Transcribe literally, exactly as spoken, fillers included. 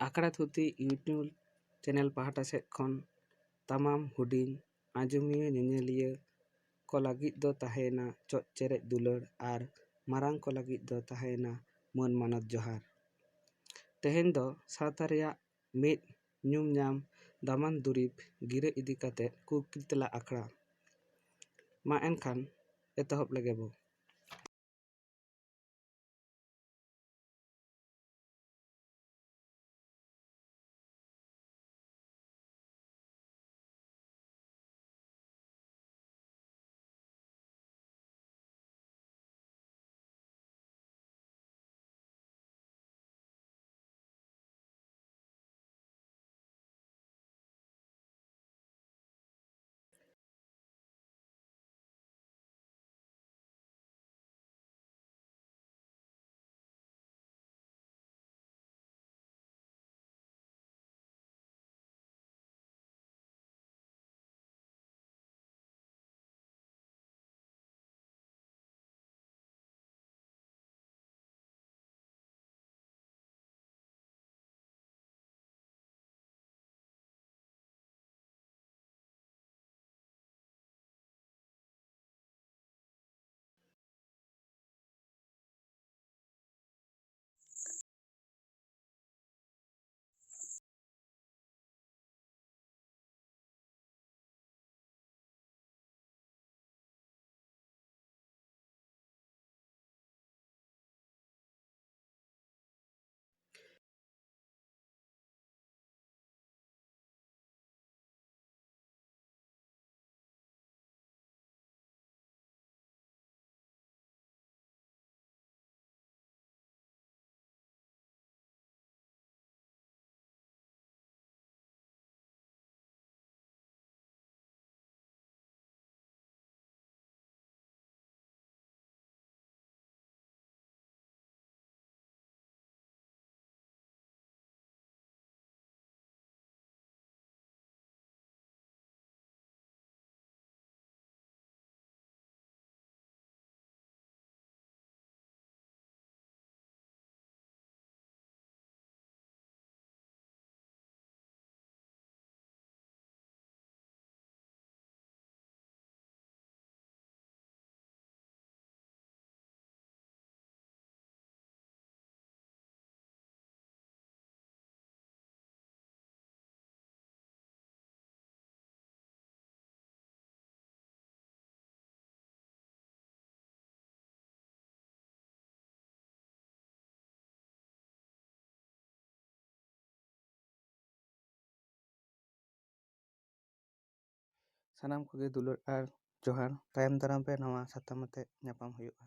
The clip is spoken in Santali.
ᱟᱠᱷᱲᱟ ᱛᱷᱩᱛᱤ YouTube ᱪᱮᱱᱮᱞ ᱯᱟᱦᱴᱟ ᱥᱮᱫ ᱠᱷᱚᱱ ᱛᱟᱢᱟᱢ ᱦᱩᱰᱤᱧ ᱟᱸᱡᱚᱢᱤᱭᱟᱹ ᱧᱮᱧᱮᱞᱤᱭᱟᱹ ᱠᱚ ᱞᱟᱹᱜᱤᱫ ᱫᱚ ᱛᱟᱦᱮᱸᱭᱮᱱᱟ ᱪᱚᱜ ᱪᱮᱨᱮᱡ ᱫᱩᱞᱟᱹᱲ ᱟᱨ ᱢᱟᱨᱟᱝ ᱠᱚ ᱞᱟᱹᱜᱤᱫ ᱫᱚ ᱛᱟᱦᱮᱸᱭᱮᱱᱟ ᱢᱟᱹᱱ ᱢᱟᱱᱚᱛ ᱡᱚᱦᱟᱨ᱾ ᱛᱮᱦᱮᱧ ᱫᱚ ᱥᱟᱶᱛᱟ ᱨᱮᱭᱟᱜ ᱢᱤᱫ ᱧᱩᱢ ᱧᱟᱢ ᱫᱟᱢᱟᱱ ᱫᱩᱨᱤᱵᱽ ᱜᱤᱨᱟᱹ ᱤᱫᱤ ᱠᱟᱛᱮ ᱠᱩᱠᱞᱤ ᱛᱮᱞᱟ ᱟᱠᱷᱲᱟ᱾ ᱢᱟ ᱮᱱᱠᱷᱟᱱ ᱮᱛᱚᱦᱚᱵ ᱞᱮᱜᱮ ᱵᱚ᱾ ᱥᱟᱱᱟᱢ ᱠᱚᱜᱮ ᱫᱩᱞᱟᱹᱲ ᱟᱨ ᱡᱚᱦᱟᱨ᱾ ᱛᱟᱭᱚᱢ ᱫᱟᱨᱟᱢ ᱨᱮ ᱱᱟᱣᱟ ᱥᱟᱛᱟᱢ ᱟᱛᱮ ᱧᱟᱯᱟᱢ ᱦᱩᱭᱩᱜᱼᱟ᱾